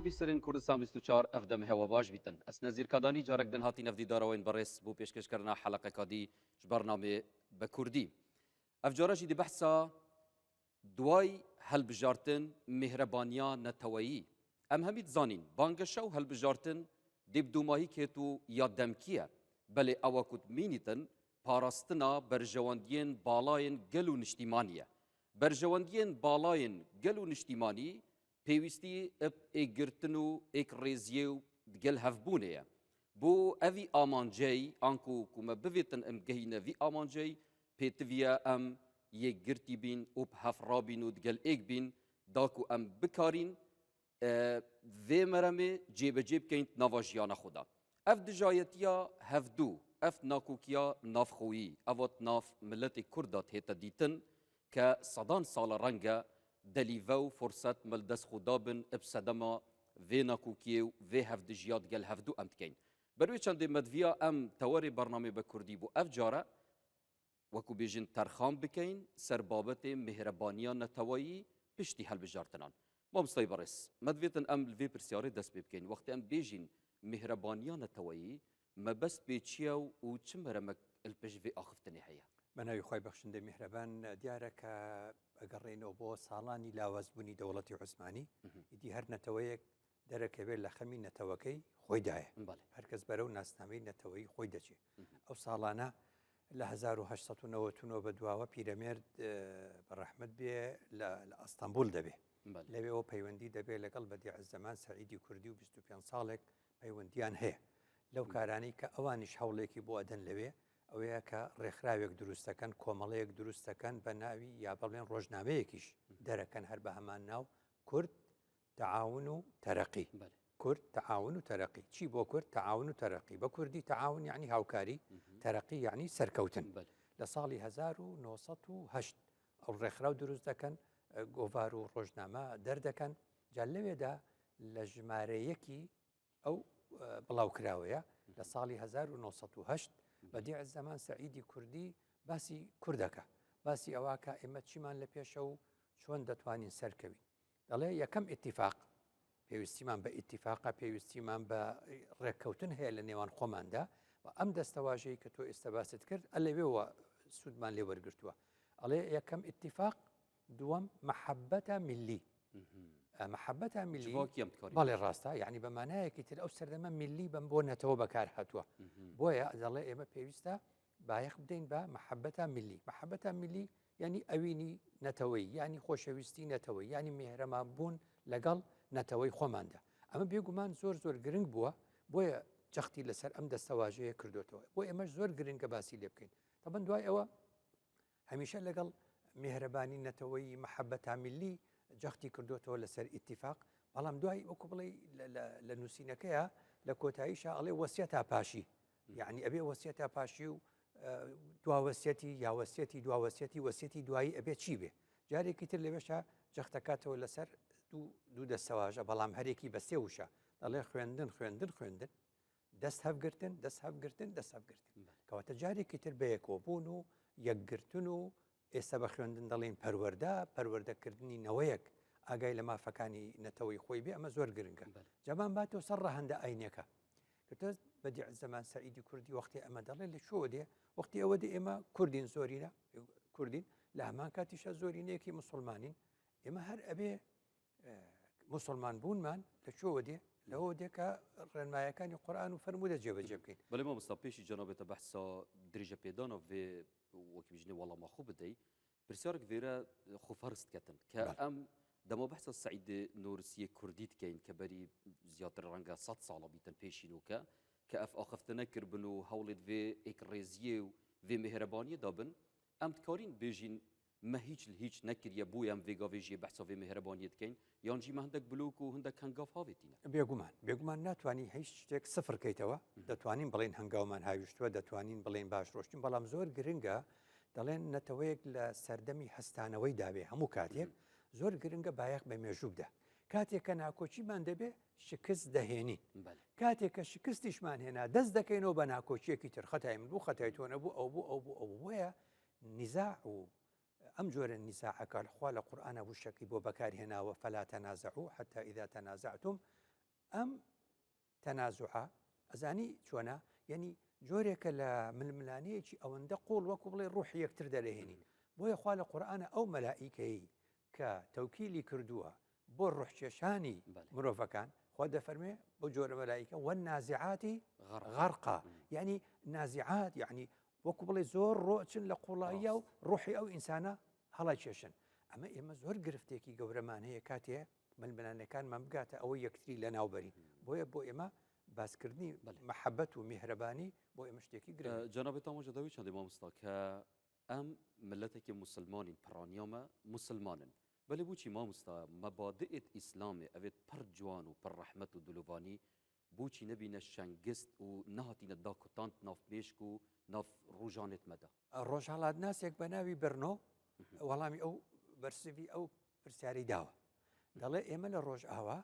بیسەرێن کوردستان 24 ئەڤ دەم هەوا باش بیتن. ئەس نەزیر کادانی جارەک دن هاتین ئەڤ دیدارەوەین بەڕێز بۆ پێشکەشکردنا حەلەقەکا دی ژ بەرنامێ بە کوردی. ئەڤ جارە ژی دی بەحسا دوای هەلبژارتن میهرەبانیا نەتەوەیی. ئەم هەمی دزانین بانگەشە و هەلبژارتن دێ بدوماهی کێت و یا دەمکیە. بەلێ ئەوە کوت مینیتن پاراستنا بەرژەوەندیێن باڵاێن گەل و نیشتیمانیە. بەرژەوەندیێن باڵاێن گەل و نیشتیمانی پێویستی ب ئێکگرتن و ئێکڕێزیێ و دگەل هەڤبوونێیە. بۆ ئەڤی ئامانجەی ئانکو کو مە بڤێتن ئم گەهینە ڤی ئامانجەی پێتڤیە ئەم یەکگرتی بین و ب هەڤ ڕابین و دگەل ئێک بین داکو ئەم بکارین ڤێ مەرەمێ جێبەجێ بکەین ناڤا ژیانە خۆدا. ئەڤ دژایەتیا هەڤدوو، ئەڤ ناکۆکیا ناڤخۆیی، ئەڤا ناڤ ملەتێ کورد دا تێتە دیتن کە سەدان ساڵە ڕەنگە دەلیڤە و فرسەت مل دەس خۆ دابن ب سەدەما ڤێ ناکۆکیێ و ڤێ هەڤدژیا دگەل هەڤدوو ئەم دکەین. بەروێ چەندێ مەدڤیا ئەم تەوەرێ بەرنامێ بە کوردی بۆ ئەڤ جارە وەکو بێژن تەرخان بکەین سەر بابەتێ مێهرەبانیا نەتەوەیی پشتی هەلبژارتنان. مامۆستای بەڕێز، مەدڤێتن ئەم لڤێ پرسیارێ دەست پێ بکەین، وەختێ ئەم بێژین مێهرەبانیا نەتەوەیی، مەبەست پێ چیە و و چ مەرەمەک لپشت ڤێ ئاخفتنێ هەیە؟ بە ناوی خوای بەخشندەی میهرەبان، دیارە کە ئەگەڕێینەوە بۆ ساڵانی لاوازبوونی دەوڵەتی عوسمانی، ئیدی هەر نەتەوەیەک دەرەکەوێت لە خەمی نەتەوەکەی خۆیدایە، هەرکەس بەرەو ناسنامەی نەتەوەیی خۆی دەچێت. ئەو ساڵانە لە 1899 بە دواوە پیرەمێرد بە ڕەحمەت بێ لە ئەستەمبول دەبێ، لەوێەوە پەیوەندی دەبێت لەگەڵ بەدیع زەمان سەعیدی کوردی و 25 ساڵێک پەیوەندیان هەیە لەو کارانەی کە ئەوانیش هەوڵێکی بۆ ئەدەن لەوێ ئەوەیە کە ڕێکخراوێک دروستەکەن کۆمەڵەیەک دروستەکەن بە ناوی یا بەڵێن ڕۆژنامەیەکیش دەرەکەن هەر بە هەمان ناو کورد تەعاون و تەرەقی کورد تەعاون و تەرەقی چی بۆ کورد تەعاون و تەرەقی بە کوردی تەعاون یعنی هاوکاری تەرەقی یعنی سەرکەوتن لە ساڵی 1970 ئەو ڕێکخراو دروست دەکەن گۆڤار و ڕۆژنامە دەردەکەن جا لەوێدا لە ژمارە یەکی ئەو بڵاوکراوەیە لە ساڵی 1970 بەدیع زەمان سەعیدی کوردی باسی کوردەکە باسی ئەوە کە ئێمە چیمان لە پێشە و چۆن دەتوانین سەرکەوین دەڵێ یەکەم ئیتیفاق پێویستیمان بە ئیتیفاقە پێویستیمان بە ڕێککەوتن هەیە لە نێوان خۆماندا و ئەم دەستەواژەی کە تۆ ئێستا باست کرد ئەلەوێەوە سوودمان لێ وەرگتووە ئەڵێ یەکەم ئیتیفاق دووەم مەحەبەتە میللی مەحەبەتە میللی بەڵێ ڕاستە یعنی بە مانایەکی تر ئەو سەردەمە میللی بەم بۆ نەتەوە بەکار هاتووە بۆیە دەڵێ ئێمە پێویستە بایەخ بدەین بە مەحەبەتە میللی مەحەبەتە میللی یعنی ئەوینی نەتەوەی یعنی خۆشەویستی نەتەوەی یعنی میهرەمان بوون لەگەڵ نەتەوەی خۆماندا ئەمە بێگومان زۆر زۆر گرنگ بووە بۆیە جەختی لەسەر ئەم دەستەواژەیە کردوێتەوە بۆ ئێمەش زۆر گرنگە باسی لێ بکەین تەبەن دوای ئەوە هەمیشە لەگەڵ میهرەبانی نەتەوەیی مەحەبەتا میللی جەختی کردوتەوە لەسەر ئیتیفاق بەڵام دوای وەکو بڵێ لە نووسینەکەیە لە کۆتاییشا ئەڵێ وەسیەتا پاشی یعنی ئەبێ وەسیەتا پاشی و دواوەسیەتی یاوەسیەتی دواوەسیەتی وەسیەتی دوایی ئەبێ چی بێ جارێکی تر لەوێشە جەختەکاتەوە لەسەر دوو دەستەواژە بەڵام هەرێکی بە سێ وشە دەڵێ خوێندن خوێندن خوێندن دەست هەڤگرتن دەست هەڤگرتن دەست هەڤگرتن کەواتە جارێکی تر بەیەکەوە بوون و یەکگرتن و ئێستا بە خوێندن دەڵێن پەروەردە پەروەردەکردنی نەوەیەک ئاگای لە مافەکانی نەتەوەی خۆی بێ ئەمە زۆر گرنگە جەمان باتەوە سەر ڕەهەندە ئاینەکە کە تۆ بەدیع زەمان سەعیدی کوردی وەختی ئەمە دەڵێ لە کوێوە دێ وەختی ئەوە دێ ئێمە کوردین زۆرینە کوردین لە هەمان کاتیشە زۆرینەیەکی مسلمانین ئێمە هەر ئەبێ موسڵمان بوونمان لە کوێوە دێ؟ لەوەوە دێ کە ڕێنمایەکانی قورئان و فەرموودە جێبەجێ بکەین. بەڵێ مامۆستا پێشی جەنابێتە بەحسا درێژە پێدانە ڤێ وەکی بژنێ وەڵاما خو بدەی پرسیارێک ڤێرە خو فەرز دکەتن کە ئەم دەما بەحسا سەعید نۆرسیە کوردی دکەین کە بەری زیاتر ڕەنگە سەد ساڵە بیتن پێشینوکە کە ئەف ئاخفتنە کردبن و هەوڵێت ڤێ ئێک ڕێزیێ و ڤێ مێهرەبانیە دابن ئەم دکارین بێژین مە هیچ ل هیچ نەکریە بۆیە ئەم ڤێ گاڤێ ژیێ بەحسا ڤێ مێهرەبانیێ دکەین یان ژی مە هندەک بلۆک و هندەک هەنگاڤ هاڤێتینە. بێگومان بێگومان ناتوانی هیچ شتێک سفر کەیتەوە دەتوانین بڵێین هەنگاومان هاویشتووە دەتوانین بڵێین باش ڕۆشتین بەڵام زۆر گرنگە دەڵێن نەتەوەیەک لە سەردەمی هەستانەوەی دابێ هەموو کاتێک زۆر گرنگە بایەخ بە مێژوو بدە کاتێک کە ناکۆکیمان دەبێ شکست دەهێنین کاتێک کە شکستیشمان هێنا دەست دەکەینەوە بە ناکۆکیەکی تر خەتای من بوو خەتای تۆ نەبوو ئەو بوو ئەو بوو ئەو بوو بۆیە نیزاع و ئەم جۆرە نیزاعەکە خوا لە قورئانا وشەکەی بۆ بەکار هێناوە فلا تنازعوا حتى اذا تنازعتم. ئەم تەنازوعە ئەزانی چۆنە یعنی جۆرێکە لە ململانەیەکی ئەوەندە قوڵ وەکو بڵێ ڕوحی یەکتر دەرەهێنین بۆیە خوا لە قورئانە ئەو مەلائیکەی کە تەوکیلی کردووە بۆ ڕوحکێشانی مرۆڤەکان خوا دەفەرمێ بۆ جۆرە مەلائیکە والنازعاتی غەرقا یعنی نازعات یعنی وەکو بڵێ زۆر ڕۆچن لە قوڵاییە و ڕۆحی ئەو ئینسانە هەڵەکێشن ئەمە ئێمە زۆر گرفتێکی گەورەمان هەیە کاتێ ململانێکانمان بگاتە ئەوەی یەکتری لەناو بەرین بۆیە بۆ ئێمە باسکردنی مەحەبەت و میهرەبانی بۆ ئێمە شتێکی گرنگ جەنابی تامۆژە داوی چەندی مامۆستا کە ئەم ملەتێکی موسلمانین پرانیامە موسلمانن بەلێ بوچی مامۆستا مەبادئت ئیسلامێ ئەوێت پڕ جوان و پڕ ڕەحمەت و دلۆڤانی بوچی نەبینە شەنگست و نەهاتینە داکوتاند ناف مێشک و ناف ڕوژانێت مەدا. ڕۆژهەڵاتناسێک بە ناوی برنۆ وەڵامی ئەو بەرسڤی ئەو پرسیارەی داوە دەڵێ ئێمە لە ڕۆژئاوا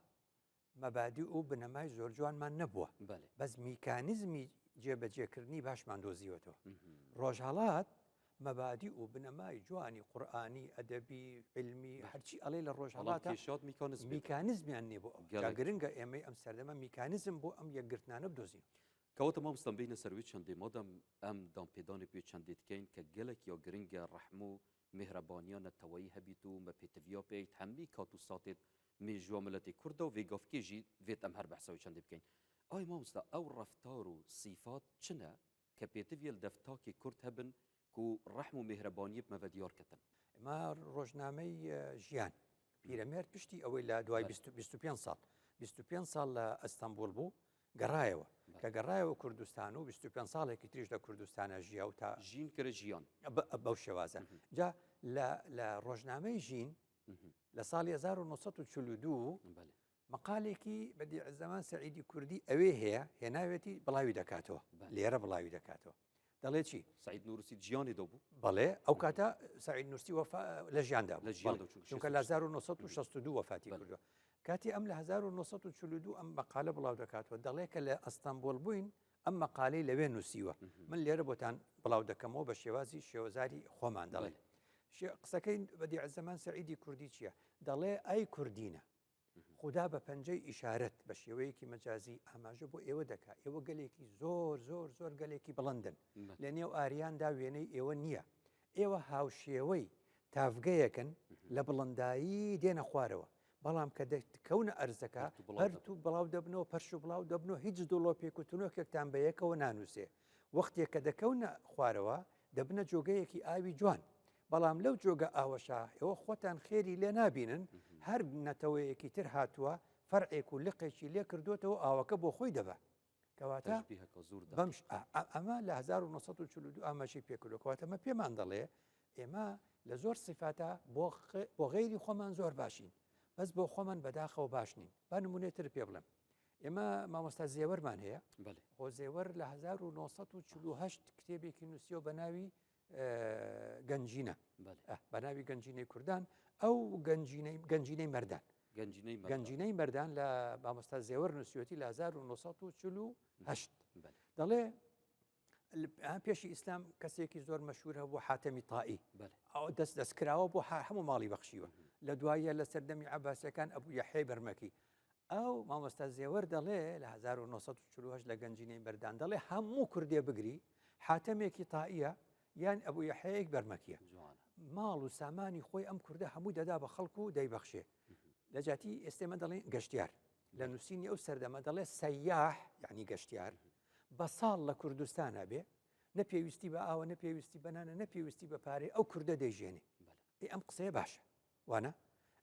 مەبادی و بنەمای زۆر جوانمان نەبووە بەس میکانیزمی جێبەجێکردنی باشمان دۆزیوەتەوە ڕۆژهڵات مەبادی و بنەمای جوانی قورآانی ئەدەبی علمی هەرچی ئەڵێ لە ڕۆژهڵات میکانیزمیان نیە بۆ ئەو گرنگە ئێمەی ئەم سەردەمە میکانیزم بۆ ئەم یەکگرتنانە بدۆزین. کەواتە مامۆستا بینە سەروی چەندێ مادەم ئەم دانپێدانێ پێ چەندێ دکەین کە گەلەک یا گرنگە ڕەحم و مێهرەبانیا نەتەوەیی هەبیت و مە پێتڤیا پێیت هەمی کات و ساتێت مێژوە ملەتێ کوردە و ڤێ گافکێ ژی ڤێت ئەم هەر بەحسەوی چەندێ بکەین ئای مامۆستا ئەو ڕەفتار و سیفات چنە کە پێتڤیە لدەف تاکێ کورد هەبن کو ڕەحم و مێهرەبانیە بمەڤە دیار کەتن. ئێمە ڕۆژنامەی ژیان پیرەمێرد پشتی ئەوەی لە دوای 25 ساڵ 25 ساڵ لە ئەستەمبول بوو گەڕایەوە کە گەڕایەوە کوردستان و 25 ساڵێکی تریش لە کوردستانە ژیا و تا ژین کرە ژیان بەو شێوازە جا لە ڕۆژنامەی ژین لە ساڵی 1942 مقالێکی بەدیعزەمان سەعیدی کوردی ئەوێ هەیە هێناوێتی بڵاوی دەکاتەوە لێرە بڵاوی دەکاتەوە دەڵێ چی؟ سەعید نورسی ژیانی دەبوو؟ بەڵێ ئەو کاتە سەعید نورسی وەفا لە ژیاندا لە ژیان چونکە لە 1962 وەفاتی کردووە کاتی ئەم لە 1942 ئەم مەقالە بڵاو دەکاتەوە دەڵێ کە لە ئەستەنبوڵ بووین ئەم مەقالەی لەوێ نووسیوە من لێرە بۆتان بڵاو دەکەمەوە بە شێوازی شێوەزاری خۆمان دەڵێ قسەکەی بەدیعزەمان سەعیدی کوردی چییە؟ دەڵێ ئەی کوردینە خودا بە پەنجەی ئیشارەت بە شێوەیەکی مەجازی ئاماژە بۆ ئێوە دەکا ئێوە گەلێکی زۆر زۆر زۆر گەلێکی بڵندن لە نێو ئاریاندا وێنەی ئێوە نییە ئێوە هاوشێوەی تاڤگەیەکن لە بڵندایی دێنە خوارەوە بەڵام کە دەکەونە ئەرزەکە پەرت و بڵاو دەبنەوە پەرش و بڵاو دەبنەوە هیچ دڵۆپێک و تونۆکێکتان بە یەکەوە نانووسێ وەختێک کە دەکەونە خوارەوە دەبنە جۆگەیەکی ئاوی جوان بەڵام لەو جۆگە ئاوەشا ئێوە خۆتان خێری لێ نابینن هەر نەتەوەیەکی تر هاتووە فەرعێک و لقێکی لێ کردوتەوە ئاوەکە بۆ خۆی دەبە کەواتە بەم ئەمە لە 1942 ئاماژەی پێکردو کەواتە ئەمە پێمان دەڵێ ئێمە لە زۆر سیفاتە بۆ غەیری خۆمان زۆر باشین بەس بۆ خۆمان بەداخەوە باش نین با نمونێ تر پێ بڵێم ئێمە مامۆستا زێوەرمان هەیە خۆ زێوەر لە 1948 کتێبێکی نووسیەوە بە ناوی گەنجینە بە ناوی گەنجینەی کوردان ئەو گەنجینەی گەنجینەی مەردان گەنجینەی مەردان لە مامۆستا زێوەر نووسیوەتی لە 1948 دەڵێ پێشی ئیسلام کەسێکی زۆر مەشهور هەبوو حاتەمی تائی ئەو دەست دەستکراوە بۆ هەموو ماڵی بەخشیوە لە دواییە لە سەردەمی عباسەکان ئەبوو یەحەی بەرمەکی ئەو مامۆستا زێوەر دەڵێ لە 1940 لە گەنجینەی بەردان دەڵێ هەموو کوردێ بگری حاتەمێکی تائیە یان ئەبوو یەحەیەک بەرمەکیە ماڵ و سامانی خۆی ئەم کوردە هەموو دەدا بە خەڵک و دەیبەخشێ لە جاتی ئێستێ من دەڵێن گەشتیار لە نووسینی ئەو سەردەمە دەڵێ سەیاح یعنی گەشتیار بە ساڵ لە کوردستانە بێ نە پێویستی بە ئاوە نە پێویستی بەنانە نە پێویستی بە پارەی ئەو کوردە دەیژێنێ ئەم قسەیە باشە وانە؟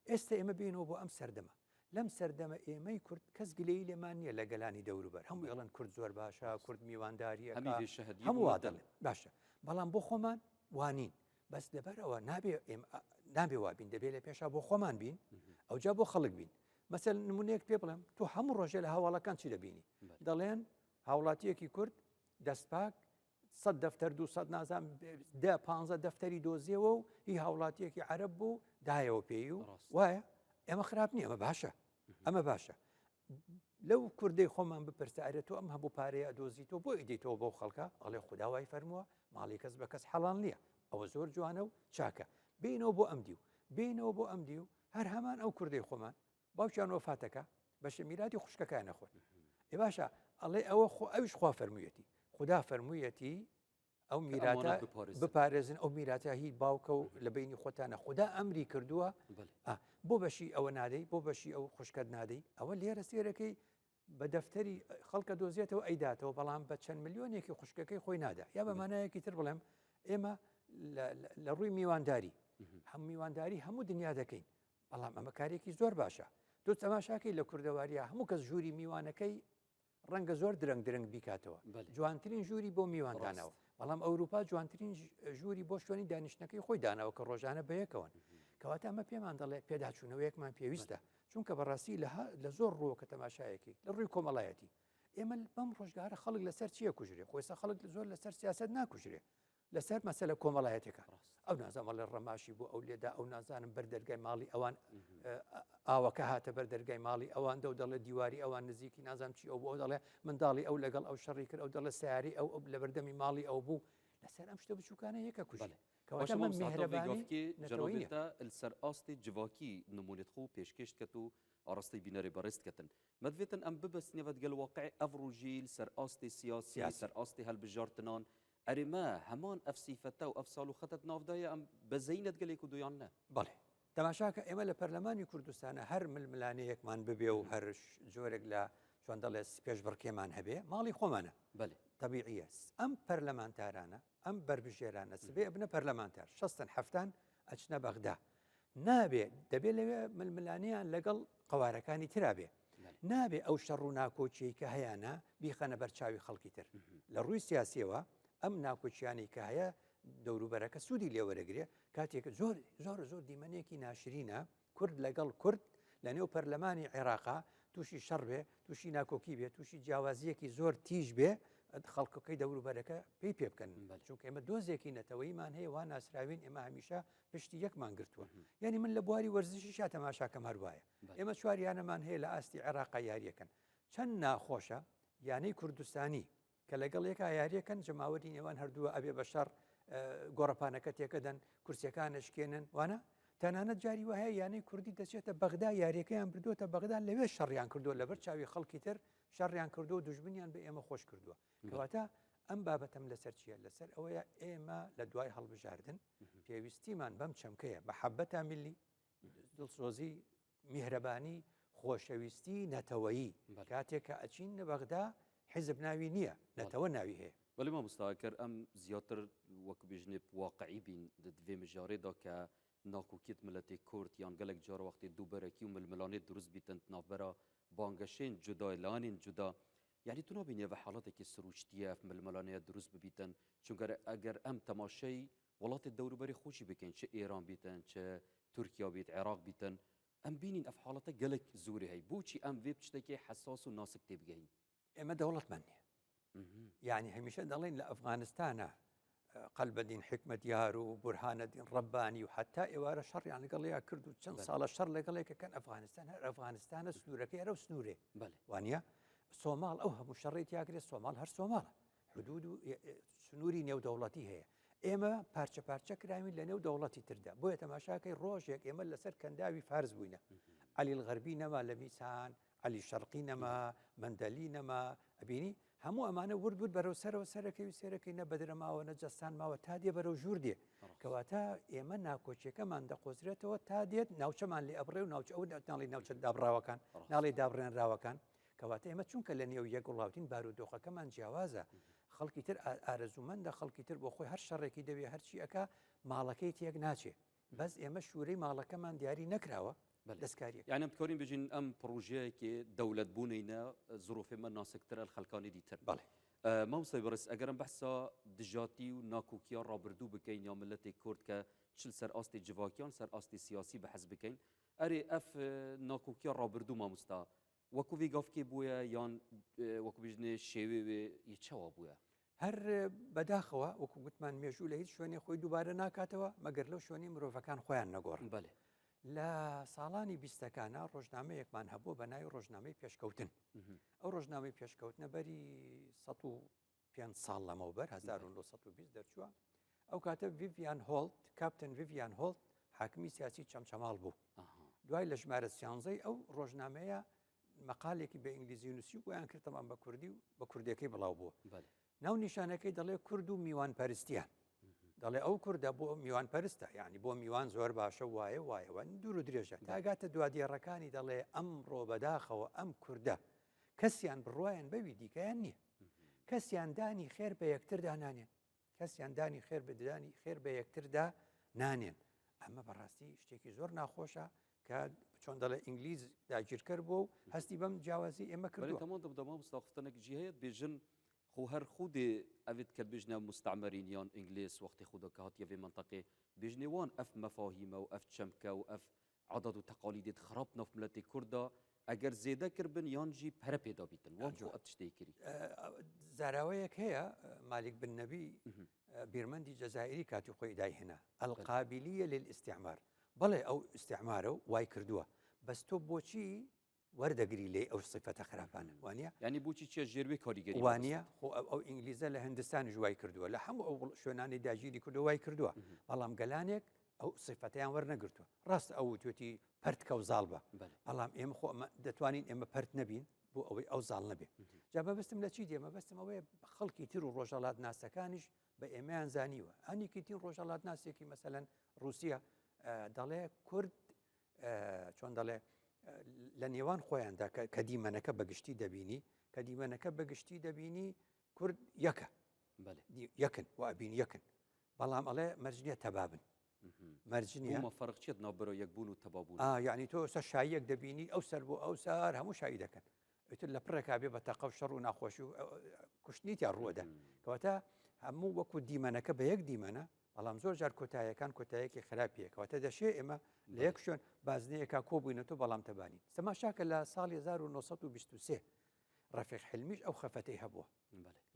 ئێستا ئێمە بێینەوە بۆ ئەم سەردەمە. لەم سەردەمە ئێمەی کورد کەس گلەیی لێمان نییە لە گەلانی دەوروبەر. هەموو ئەڵێن کورد زۆر باشە، کورد میواندارییەکە، هەموو وا دەڵێن. باشە. بەڵام بۆ خۆمان وا نین. بەس لەبەرئەوە نابێ ئێمە نابێ وا بین، دەبێ لە پێشا بۆ خۆمان بین، ئەوجا بۆ خەڵک بین. مەسەل نمونەیەک پێ بڵێم، تۆ هەموو ڕۆژێ لە هەواڵەکان چی دەبینی؟ دەڵێن هاوڵاتییەکی کورد دەستپاک سەد دەفتەر دوو سەد نازانم دە پانزە دەفتەری دۆزیەوە و هی هاوڵاتیەکی عەرەب بوو دایەوە پێی و وایە ئێمە خراپ نییە ئەمە باشە ئەمە باشە لەو کوردەی خۆمان بپرسە ئەرێ تۆ ئەم هەموو پارەیە دۆزیتەوە بۆ ئیدەیتەوە بەو خەڵکە ئەڵێ خودا وای فەرمووە ماڵی کەس بە کەس حەڵال نییە ئەوە زۆر جوانە و چاکە بینەوە بۆ ئەم دیو بینەوە بۆ ئەم دیو هەر هەمان ئەو کوردەی خۆمان باوکیان وەفاتەکە. بەشە میراتی خوشکەکان نەخۆن. ئێ باشە ئەڵێ ئەوە خۆ ئەویش خوا فەرموویەتی. خودا فەرموویەتی ئەو میراتە بپارێزن ئەو میراتە هی باوکە و لە بینی خۆتانە خودا ئەمری کردووە بۆ بەشی ئەوە نادەی بۆ بەشی ئەو خوشکەت نادەی ئەوە لێرە سێرەکەی بە دەفتەری خەڵکە دۆزێتەوە ئەیداتەوە بەڵام بە چەند ملیۆنێکی خوشکەکەی خۆی نادا یا بە مانایەکی تر بڵێم ئێمە لە ڕووی میوانداری هەم میوانداری هەموو دنیا دەکەین بەڵام ئەمە کارێکی زۆر باشە تۆ تەماشاکەی لە کوردەواریە هەموو کەس ژووری میوانەکەی ڕەنگە زۆر درەنگ درەنگ بیکاتەوە جوانترین ژووری بۆ میواندانەوە بەڵام ئەوروپا جوانترین ژووری بۆ شوێنی دانیشتنەکەی خۆی داناوە کە ڕۆژانە بەیەکەوەن کەواتە ئەمە پێمان دەڵێ پێداچوونەوەیەکمان پێویستە چونکە بەڕاستی لە لە زۆر ڕووە کە تەماشایەکی لە ڕووی کۆمەڵایەتی ئێمە بەم ڕۆژگارە خەڵک لەسەر چییە کوژرێ خۆیسا خەڵک زۆر لەسەر سیاست ناکوژرێ لەسەر مەسەلە کۆمەڵایەتەکان ئەو نازانم ئەڵێ ڕەماشی بۆ ئەو لێدا ئەو نازانم بەر دەرگای ماڵی ئەوان ئاوەکە هاتە بەر دەرگای ماڵی ئەوان دەو دەڵێ دیواری ئەوان نزیکی نازانم چی ئەو بۆ دەڵێ منداڵی ئەو لەگەڵ ئەو شەڕی کرد ئەو دەڵێ سیاری ئەو لە بەردەمی ماڵی ئەو بوو لەسەر ئەم شتە بچووکانە یەکە کوژێ کەواتە من میهرەبانی نەتەوەیە سەر ئاستی جڤاکی نمونێت خو پێشکێش کەت و ئاڕاستەی بینەرێ بەڕێز کەتن مەدڤێتن ئەم ببەستنێڤە دگەل واقعێ ئەڤ ڕوژیل سەر ئاستێ سیاسی سەر ئاستێ هەلبژارتنان ئەرێ مە هەمان ئەڤ سیفەتە و ئەڤ سال و خەتەت ناڤدایە ئەم بەزەینە دگەل یەک و دویان نە؟ بەڵێ تەماشاکە ئێمە لە پەرلەمانی کوردستانە هەر ململانێیەکمان ببێ و هەر جۆرێک لە چۆن دەڵێ پێشبڕکێمان هەبێ ماڵی خۆمانە بەێ تەبیعیە ئەم پەرلەمانتارانە ئەم بەربژێرانە سبێ ئەبنە پەرلەمانتار شەستن حەفتان ئەچنە بەغدا نابێ دەبێ لەوێ ململانیان لەگەڵ قوارەکانی ترا بێ نابێ ئەو شەڕ و ناکۆکیەی کە هەیەە بیخەنە بەرچاوی خەڵکی تر لە ڕووی سیاسیەوە ئەم ناکۆکیانی کە هەیە دەوروبەرەکە سوودی لێوەرەگرێ کاتێک زۆر زۆر زۆر دیمەنێکی ناشرینە کورد لەگەڵ کورد لە نێو پەرلەمانی عێراقا تووشی شەڕ بێ تووشی ناکۆکی بێ تووشی جیاوازیەکی زۆر تیژ بێ خەڵکەکەی دەوروبەرەکە پێی پێ بکەن چونکە ئێمە دۆزێکی نەتەوەیمان هەیە وا ناسراوین ئێمە هەمیشە پشتی یەکمان گرتووە یعنی من لە بواری وەرزشی شا تەماشاکەم هەروایە ئێمە چوار یانەمان هەیە لە ئاستی عێراقا یاریەکەن چەند ناخۆشە یانەی کوردستانی کە لەگەڵ یەکا یاریەکەن جەماوەری نێوان هەردووە ئەبێ بە شەڕ گۆڕەپانەکە تێکەدەن کورسیەکان نشکێنن وانە تەنانەت جاری وایە یانەی کوردی دەچێتە بەغدا یاریەکەیان بردووەتە بەغدا لەوێ شەڕیان کردووە لەبەر چاوی خەڵکی تر شەڕیان کردو و دوژمنیان بە ئێمە خۆش کردووە کەواتە ئەم بابەتەم لەسەر چییە لەسەر ئەوەیە ئێمە لە دوای هەڵبژاردن پێویستیمان بەم چەمکەیە محەبەتە میلی دڵسۆزی میهرەبانی خۆشەویستی نەتەوەیی کاتێک کە ئەچین لە بەغدا حیزب ناوی نییە نەتەوە ناوی هەیە. بەلی مامۆستا گەر ئەم زیاتر وەک بێژنێ واقعی بین دڤێ مژارێ دا کە ناکۆکیت ملەتێ کورد یان گەلەک جار وەختێ دووبەرەکی و ململانێ دروست بیتن ناڤبەرا بانگەشێن جودا لایەنێن جودا یعنی تو نابینی ئەڤ حاڵەتێکی سروشتیە ئەف ململانێیە دروست ببیتن چونکە ئەگەر ئەم تەماشەی وڵاتێ دەوروبەری خۆشی بکەین چ ئێران بیتن چ تورکیا بیت عێراق بیتن ئەم بینین ئەف حاڵەتە گەلک زۆری هەی بۆچی ئەم وێ شتێکی حەساس و ناسک تێبگەین ئێمە دەوڵەتمان نییە یعنی هەمیشە دەڵێن لە ئەفغانستانە قەلبەدین حکمەتیار و بورهانەدین ڕەبانی و حتا ئێوارە شەڕیان لەگەڵیا کرد و چەند ساڵە شەڕ لەگەڵێکەکەن ئەفغانستان هەر ئەفغانستانە سنوورەکەی هەرە سنوورێ وانە سۆماڵ ئەو هەموو شەڕی تیاگرێت سۆماڵ هەر سۆماڵە حدود و سنووری نێودەوڵەتی هەیە ئێمە پارچە پارچە کراوین لە نێو دەوڵەتی تردا بۆیە تەماشاکەی ڕۆژێک ئێمە لەسەر کەنداوی فارس بووینە علی الغربی نەما لە میسان علی شەرقی نەما مەندەلی نەما ئەبینی هەموو ئەمانە ورد ورد بەرەو سەرەوە سەرەکەوی سەرەکەی نە بەدرە ماوە نە جەستان ماوە تا دێ بەرەو ژوور دێ کەواتە ئێمە ناکۆچیەکەمان دەقۆزرێتەوە تا دێت ناوچەمان لێ ئەبڕێ و ناوچە ئەو ناڵی ناوچە دابراوەکان ناڵی دابڕێنراوەکان کەواتە ئێمە چونکە لە نێو یەک وڵاتین بارودۆخەکەمان جیاوازە خەڵکی تر ئارەزوومەندە خەڵکی تر بۆ خۆی هەر شەڕێکی دەوێ هەرچی ئەک ماڵەکەی تێک ناچێ بەس ئێمە شوورەی ماڵەکەمان دیاری نەکراوە دەستکاری یانم بکەین بژین ئەم پرۆژەیەکی دەولەت بوونینە زروفێ مە ناسکترە خەلکانی دیتر بەڵێ مامۆستای بەڕێز ئەگەرم بەحسا دژاتی و ناکۆکیا ڕابردوو بکەین یا ملەتی کورد کە چل سەر ئاستی جڤاکیان سەر ئاستی سیاسی بەحس بکەین ئەرێ ئەف ناکۆکیا ڕابردوو مامۆستا وەکو وی گافکێ بووە یان وەکو بژنێ شێوێ وێ ی چەوا بووە؟ هەر بەداخەوە وەکو گوتمان مێژوو لە هیچ شوێنێ خۆی دووبارە ناکاتەوە مەگەر لەو شوێنی مرۆڤەکان خۆیان نەگۆڕن بەێ لە ساڵانی بیستەکانە ڕۆژنامەیەکمان هەبوو بە ناوی ڕۆژنامەی پێشکەوتن ئەو ڕۆژنامەی پێشکەوتنە بەری 105 ساڵ لەمەوبەر 1920 دەرچووە ئەو کاتە ڤیڤیان هۆڵت کاپتن ڤیڤیان هۆڵت حاکمی سیاسی چەمچەماڵ بوو دوای لە ژمارە سیانزەی ئەو ڕۆژنامەیە مەقالێکی بە ئینگلیزی نووسی و بۆیان کردەمان بە کوردی و بە کوردەکەی بڵاو بووە ناو نیشانەکەی دەڵێ کورد و میوان پەرستیان دەڵێ ئەو کوردە بۆ میوان پەرستە یعنی بۆ میوان زۆر باشە وایە وایەوە دوور و درێژە تاگاتە دوادێڕەکانی دەڵێ ئەمڕۆ بەداخەوە ئەم کوردە کەسیان بڕوایان بەوی دیکەیان نییە کەسیان دانی خێر بە یەکتردا نانێن کەسیان دانی خێر بە ددانی خێر بە یەکتردا نانێن ئەمە بەڕاستی شتێکی زۆر ناخۆشە کە چۆن دەڵێ ئینگلیز داگیرکەر بووە و هەستی بەم جیاوازی ئێمە کردووە تەمان دەمدەما مستاخفتەنێک جی هەیە بێژن خۆ هەر خودێ ئەوێت کە بژنە مستعمرین یان ئینگلیز وەختی خوددا کە هاتیە vê منطقێ بێژنێ وان ئەف مەفاهیمە و ئەف چەمکە و ئەف عادات و تەقالیدێت خراپ ناف ملەتی کوردا ئەگەر زێدە کردبن یان ژی پەرە پێدا بیتن وان خۆ ئەف تشتەی کری. زاراوەیەک هەیە مالیک بن نەبی بیرمەندی جەزائیری کاتی خۆی دایهێنا القابلیە للاستعمار بەڵێ ئەو ئیستعمارە و وای کردووە بەس تۆ بۆچی وەردەگری لێی ئەو سیفەتە خراپانە وانە یعنی بۆچی چێ ژێروێ کاریگەری وانە خۆ ئەو ئینگلیزە لە هندستانیش وای کردووە لە هەموو ئەو شوێنانی داگیری کردو وای کردووە بەڵام گەلانێک ئەو سیفەتەیان وەرنەگرتووە ڕاست ئەو وتوێتی پەرت کە و زاڵ بە بەڵام ئێمە خۆ دەتوانین ئێمە پەرت نەبین بۆ ئەوەی ئەو زاڵ نەبێ جا مەبەستم لە چی دێ مەبەستم ئەوەیە خەڵکی تر و ڕۆژەڵات ناسەکانیش بە ئێمەیان زانیوە هەنیکی تین ڕۆژەڵات ناسێکی مەسەەن رووسیا دەڵێ کورد چۆن دەڵێ لە نێوان خۆیاندا کە دیمەنەکە بەگشتی دەبینی کە دیمەنەکە بەگشتی دەبینی کورد یەکە یەکن و ئەبین یەکن بەڵام ئەڵێ مەرج نییە تەبابن مەرج نییە فەرق چێت ناوبەرە یەکبوون و تەبابوون یعنی تۆ سە شاییەک دەبینی ئەو سەر بۆ ئەو سار هەموو شایی دەکەن ئیتر لە پڕێکا بێ بە تەقە و شەڕ و ناخۆشی و کوشتنی تیا ڕووەدە کەواتە هەموو وەکو دیمەنەکە بە یەک دیمەنە بەڵام زۆر جار کۆتایەکان کۆتایەکی خراپیە کەواتە دەشێ ئێمە لە یەک شوێن بازنەیەکا کۆبووینەوە بەڵام تەبانین سەماشاکە لە ساڵی 1923 ڕەفیق حلمیش ئەو خەفەتەی هەبووە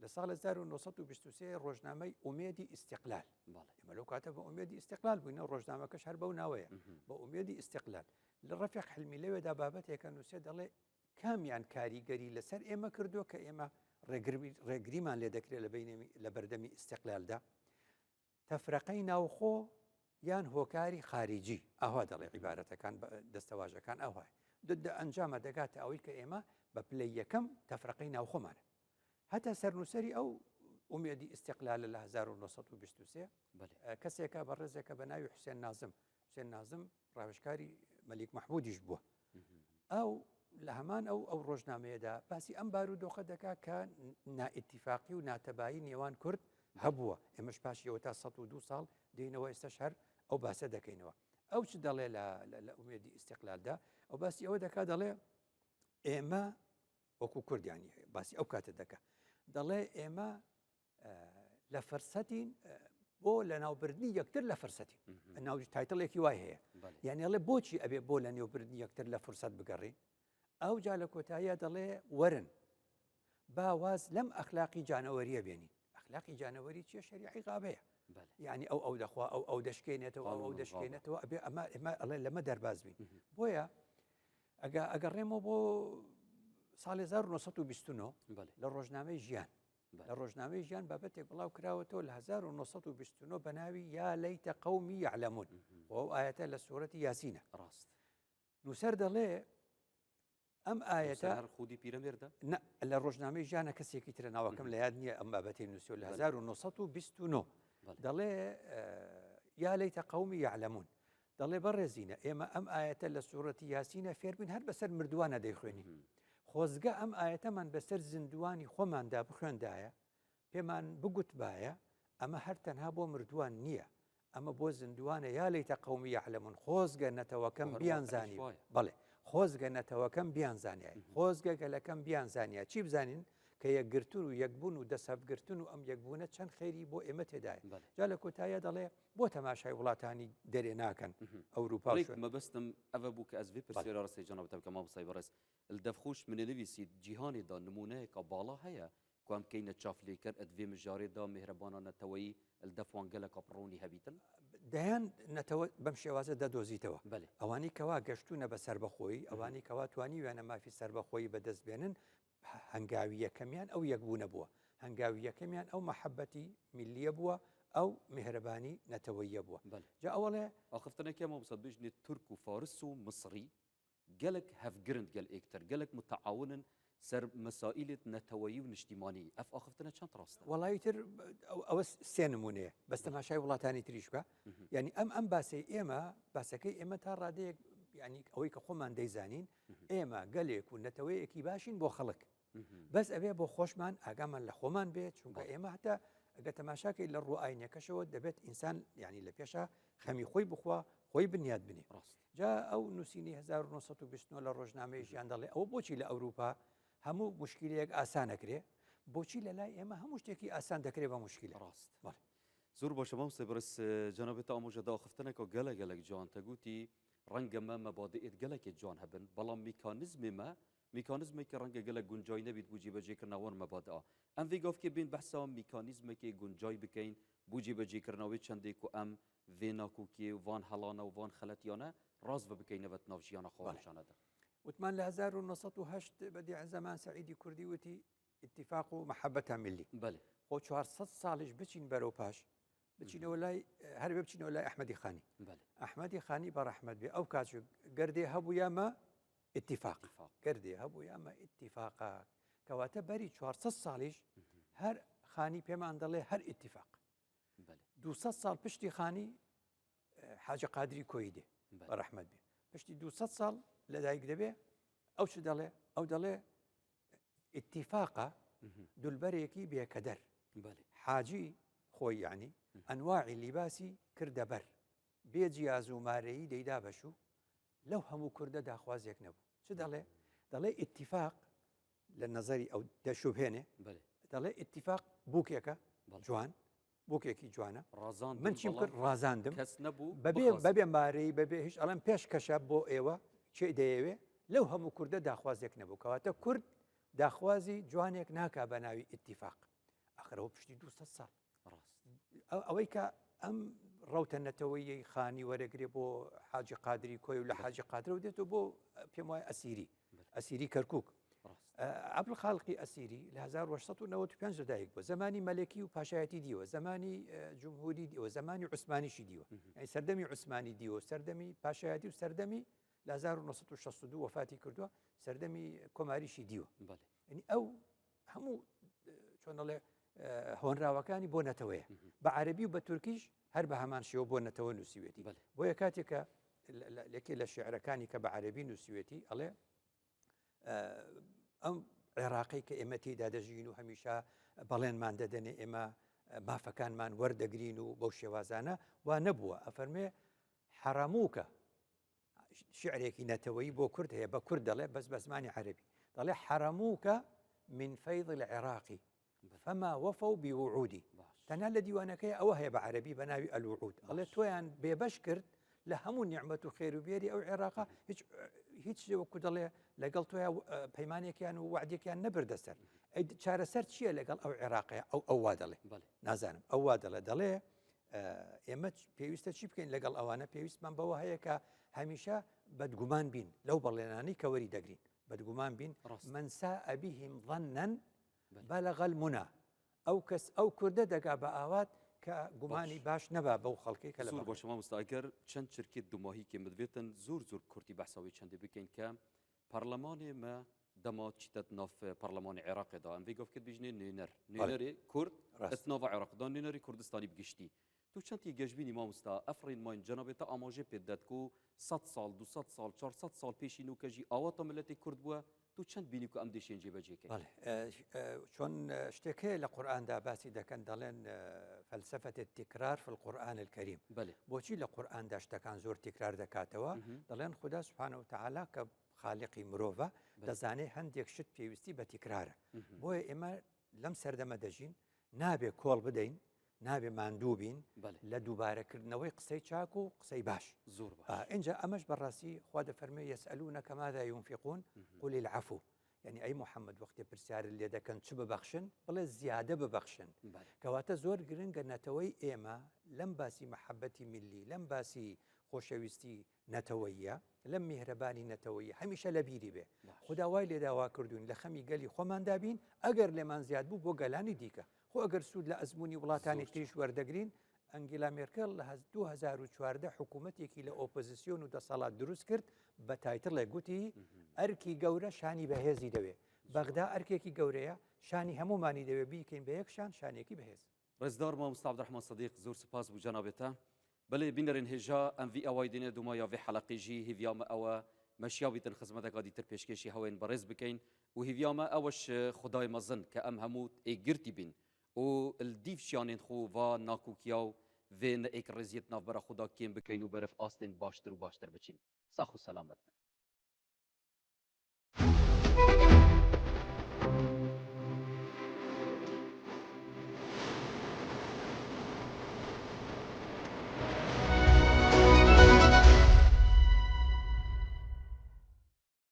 لە ساڵ 1923 ڕۆژنامەی ئومێدی ئیستیقلال ئێمە لەو کاتە بە ئومێدی ئیستیقلال بووینە ڕۆژنامەکەش هەر بەو ناوەیە بە ئومێدی ئیستیقلال لە ڕەفیق حلمی لەوێدا بابەتێکە نووسێ دەڵێ کامیان کاریگەری لەسەر ئێمە کردووە کە ئێمە ڕێگریمان لێ دەکرێت لە بینەمی لە بەردەمی ئیستیقلالدا تەفرەقەی ناوخۆ یان هۆکاری خاریجی ئاوا دەڵێ عیبارەتەکان دەستەواژەکان ئەوە دە ئەنجامە دەگاتە ئەوەی کە ئێمە بە پلەی یەکەم تەفرەقەی ناوخۆمانە هەتا سەرنووسەری ئەو ئومێدی ئیستیقلالە لە 1923 کەسێکە بە ڕێزێکە بە ناوی حوسێن نازم حوسێن نازم ڕاوێژکاری مەلیک مەحمودیش بووە ئەو لە هەمان ئەو ئەو ڕۆژنامەیەدا باسی ئەم بارودۆخە دەکا کە نائیتیفاقی و ناتەبایی نێوان کورد هەبووە ئێمەش پاشیەوە تا 102 ساڵ دێنەوە ئێستاش هەر ئەو باسە دەکەینەوە ئەو چ دەڵێ لە ئومێدی ئیستیقلالدا ئەو باسی ئەوە دەکا دەڵێ ئێمە وەکو کوردیانی باسی ئەو کاتە دەکا دەڵێ ئێمە لە فرسەتین بۆ لە ناوبردنی یەکتر لە فرسەتی ناوی title ێکی وای هەیە یعنی ئەڵێ بۆچی ئەبێ بۆ لە نێوبردنی یەکتر لە فرسەت بگەڕین ئەو جا لە کۆتاییە دەڵێ وەرن با واز لەم ئەخلاقی جانەوەریە بێنین ئەخلاقی جانەوەری چیە شەریعی غابەیە یعنی ئەو ئەو دەخوا ئەو ئەو دەشکێنێتەوە ئەو ئەو دەشکێنێتەوە ئەبێ ئەمە ئێمە ئەڵێ لەمە دەرباز بین بۆیە ئەگە ئەگەڕێمەوە بۆ ساڵی 1929 لە ڕۆژنامەی ژیان لە ڕۆژنامەی ژیان بابەتێک بڵاو کراوەتەوە لە 1929 بە ناوی یا لەیتە قەومی یعلەمون ئەو ئاەتە لە سوورەتی یاسینە ڕاست نووسەر دەڵێ ئەم ئاەتە هەر خودی پیرەمێردە لە ڕۆژنامەی ژیانە کەسێکی ترە ناوەکەم لە یاد نییە ئەم بابەتی نووسۆ لە 1929 دەڵێ یا لەیتە قەومی یعلەمون دەڵێ بەڕێزینە ئێمە ئەم ئایەتە لە سوڕەتی یاسینە فێربووین هەر بەسەر مردووانە دەیخوێنین خۆزگە ئەم ئایەتەمان بەسەر زیندووانی خۆماندا بخوێندایە پێمان بگوتبایە ئەمە هەر تەنها بۆ مردووان نییە ئەمە بۆ زیندووانە یا لەیتە قەومی یەعلەمون خۆزگە نەتەوەکەم بیانزانی بەڵێ خۆزگە نەتەوەکەم بیانزانیای خۆزگە گەلەکەم بیانزانیا چی بزانین کە یەکگرتن و یەکبوون و دەسەفگرتن و ئەم یەکبوونە چەند خێری بۆ ئێمە تێدایە جا لە کۆتایە دەڵێ بۆ تەماشای وڵاتانی دەرێ ناکەن ئەوروپا مەبەستم ئەوە بوو کە ئەز vê پرسیارە ڕستەی جەنابتە بکەم مامۆستای بەڕێز دەفخوش منێ نویسید جیهانێدا نموونەیەکا باڵا هەیە کو ئەم بکەینە چافلێکەر ئەد vê مژارێدا مێهرەبانا نەتەوەیی دەف وان گەلەکا پڕۆنی هەبیتن؟ دەیان نەتەوە بەم شێوازە دەدۆزیتەوە ئەوانەی کەوا گەشتونە بە سەربەخۆیی ئەوانەی کەوا توانیویانە مافی سەربەخۆیی بەدەست بێنن هەنگاوی یەکەمیان ئەو یەکبوونە بووە، هەنگاوی یەکەمیان ئەو مەحەبەتی میللیە بووە، ئەو میهرەبانی نەتەوەییە بووە. جا ئەوەڵێ. ئاخفتنەکە مامۆستا بژنێ تورک و فارس و مسڕی. گەلەک هەڤگرن گەل ئێکتر، گەلەک متعاونن سەر مەسائیلێت نەتەوەیی و نیشتیمانی. ئەف ئاخفتنە چەند ڕاستە؟ وەڵایی تر ئەوە سێ نمونەیە بەس تەماشای وڵاتانی تریش بکە یعنی ئەم ئەم باسەی ئێمە باسەکەی ئێمە تا ڕادەیەک یعنی ئەوەی کە خۆمان دەیزانین ئێمە گەلێک و نەتەوەیەکی باشین بۆ خەڵک بەس ئەبێ بۆ خۆشمان ئاگامان لە خۆمان بێت چونکە ئێمە هەتا ئەگە تەماشاکەی لە ڕوو ئاینەکەشەوە دەبێت ئینسان یعنی لە پێشە خەمی خۆی بخوا خۆی بنیاد بنێ ڕاست جا ئەو نووسینی 1929 لە ڕۆژنامەی ژیان دەڵێ ئەوە بۆچی لە ئەوروپا هەموو مشکلەیەک ئاسانەکرێ بۆچی لە لای ئێمە هەموو شتێکی ئاسان دەکرێت بە مشکلە ڕاست زۆر باشە مامۆستای بەڕێز جەنابت ئامۆژە داخفتنەکە گەلە گەلەک جوان تەگوتی ڕەنگە مە مەبادئێت گەلەکێ جوان هەبن بەڵام میکانزمی مە میکانزمێکی ڕەنگە گەلەک گونجای نەبیت بۆ جێبەجێکردنەوەن مەبادئا ئەم ڤێ گاڤکێ بین بەحسا میکانیزمێکی گونجای بکەین بۆ جێبەجێکردنەوەی چەندێک و ئەم ڤێ ناکۆکیێ و ڤان هەڵانە و ڤان خەلەتیانە ڕاست بکەینەوە ناو ژیانە خۆ ڕۆژانەدا. وتمان لە 1970 بەدیع زەمان سەعیدی کوردی وتی اتفاق و محبەتە ملی بەێ خۆ 400 ساڵیش بچین بەرەو پاش بچینەوە لای هەر بێ بچینەوە لای ئەحمەدی خانی ئەحمەدی خانی بە ڕەحمەت بێ ئەو کات گردێ هەبوو یامە اتفاق گردێ هەبوو یامە اتفاقا کەواتە بەری 400 ساڵیش هەر خانی پێمان دەڵێ هەر اتفاق 200 ساڵ پشتی خانی حاجە قادری کۆی دێ بە ڕەحمەت بێ پشتی 200 ساڵ لەدایک دەبێ ئەو چ دەڵێ ئەو دەڵێ اتفاقە دولبەرێکی بێکەدەر حاجی خۆی یعنی ئەنواعی لیباسی کردە بەر بێ جیاز و مارەیی دەیدا بەشوو لەو هەموو کوردە داخوازێک نەبوو چ دەڵێ دەڵێ اتفاق لە نظری ئەو دەشوبهێنێ دەڵێ اتفاق بووکێکە جوان بووکێکی جوانە ڕازان من چیم کرد ڕازاندم کەس نەبوو بەبێ بەبێ مارەی بەبێ هیچ ئەڵم پێش کەشە بۆ ئێوە چێ دەیەوێ لەو هەموو کوردە داخوازێک نەبوو کەواتە کورد داخوازی جوانێک ناکا بە ناوی ئیتیفاق ئەخرەوە پشتی 200 ساڵ ئەوەی کە ئەم ڕوتە نەتەوەیی خانی وەرەگرێ بۆ حاجی قادری کۆی و لە حاجی قادرەوە دێتەوە بۆ پێم وایە ئەسیری ئەسیری کەرکک عەبدولخالقی ئەسیری لە 1895 لەدایک بووە زمانی مەلەکی و پاشایەتی دیوە زمانی جمهوری دیوە زمانی عوسمانیشی دیوە یعنی سەردەمی عوسمانی دیوە سەردەمی پاشایەتی و سەردەمی لە 1962 وەفاتی کردووە سەردەمی کۆماریشی دیوە یعنی ئەو هەموو چۆنەڵێ هۆنراوەکانی بۆ نەتەوەیە بە عەربی و بە تورکیش هەر بە هەمان شێوە بۆ نەتەوە نووسیوێتی بۆیە کاتێکە لەکێ لە شعرەکانی کە بە عەربی نووسیوێتی ئەڵێ ئەم عێراقی کە ئێمە تێدا دەژین و هەمیشە بەڵێنمان دەدەنێ ئێمە مافەکانمان وەردەگرین و بەو شێوازانە وا نەبووە ئەفەرمێ حراموکە شعرێکی نەتەوەیی بۆ کورد هەیە بە کورد دەڵێ بەس بە زمانی عەربی دەڵێ حرموکە من فەیض العراقی فما وفوا بوعودی تەنها لە دیوانەکەی ئەوە هەیە بە عەربی بە ناوی الوعود ئەڵێ تۆیان بێبەش کرد لە هەموو نیعممەت و خێر و بێری ئەو عێراقا هیچ هیچ وەکو دەڵێ لەگەڵ تۆیا پەیمانێکیان و وعدێکیان نەبردە سەر ئەی چارەسەر چییە لەگەڵ ئەو عێراقەیە ئەو ئەو وا دەڵێ نازانم ئەو وا دەڵێ دەڵێ ئێمە پێویستە چی بکەین لەگەڵ ئەوانە پێویستمان بەوە هەیە کە هەمیشە بەدگومان بین لەو بەڵێنانی کە وەری دەگرین بەدگومان بین منسا ئەبیهم ظنن بەلغ المنى ئەو کەس ئەو کوردە دەگا بە ئاوات کە گومانی باش نەبا بەو خەڵکی کە لە زۆر باشە مامۆستا ئەگەر چەند چرکێت دوماهی کێ مدوێتن زۆر زۆر کورتی بەحساوی چەندی بکەین کە پەرلەمانێ مە دەما چیتە ناف پەرلەمانی عێراقێ دا ئەم ڤێ گاڤکێت بیژنێ نوێنەر نوێنەرێ کورد ئەت ناڤ عێراق دا نوێنەری کوردستانی بگشتی تو چەند تی گەشبینی مامۆستا ئەفرین ماین جەنابێ تا ئاماژەێ پێت دەت کو 100 ساڵ 200 ساڵ 400 ساڵ پێشی نوکەژی ئاواتا ملەتێ کورد بووە تو چەند بینی کو ئەم دێشێن جێبەجێ کەی؟ بەڵێ چۆن شتێک هەیە لە قورئاندا باسی دەکەن دەڵێن فەلسەفەت التکرار في القرآن الكريم بەڵێ بۆچی لە قورئاندا شتەکان زۆر تکرار دەکاتەوە دەڵێن خودا سبحانە وتعالی کە خالقی مرۆڤە دەزانێ هەندێک شت پێویستی بە تکرارە بۆیە ئێمە لەم سەردەمە دەژین نابێ کۆڵ بدەین نابێ ماندوو بین لە دووبارەکردنەوەی قسەی چاک و قسەی باش زۆر باش ئینجا ئەمەش بەڕاستی خوا دەفەرمێ يسألونك ماذا ينفقون قل العفو یعنی ئەی محەممەد وەختێ پرسیارت لێ دەکەن چ ببەخشن بڵێ زیادە ببەخشن کەواتە زۆر گرنگە نەتەوەی ئێمە لەم باسی مەحەبەتی میللی لەم باسی خۆشەویستی نەتەوەییە لەم میهرەبانی نەتەوەیی هەمیشە لە بیری بێ خودا وای لێ داوا کردوین لە خەمی گەلی خۆماندا بین ئەگەر لێمان زیاد بوو بۆ گەلانی دیکە خۆ ئەگەر سوود لە ئەزمموی وڵاتانی تریش وەردەگرین. ئەنگیلا مێرکل لە 2014 حکوومەتێکی لە ئۆپۆزیسیۆن و دەسەڵات دروست کرد بە title ێک گوتی ئەرکی گەورە شانی بەهێزی دەوێ. بەغدا ئەرکێکی گەورەیە شانی هەمومانی دەوێ بیکەین بە یەک شان شانێکی بەهێز. ڕێزدار مامۆستا عەبدولڕەحمان سەدیق زۆر سپاس بوو جەنابێتە. بەلێ بینەرێن هێژا ئەم ڤی ئەوای دێنێ دوما یا ڤێ حەلەقێ ژی هیڤیا مە ئەوە مە شیاویتن خزمەتەکا دیتر پێشکێشی هەوێن بەڕێز بکەین و هیڤیا مە ئەوەش خودای مەزن کە ئەم هەموو ئێکگرتی بین و ال دیڤ شیانێن خو ڤا ناکوکیا و ڤێ نە ئێکڕێزیەت ناڤبەرا خودا کێم بکەین و بەرەف ئاستێن باشتر و باشتر بچین. ساخ و سەلامەت بن.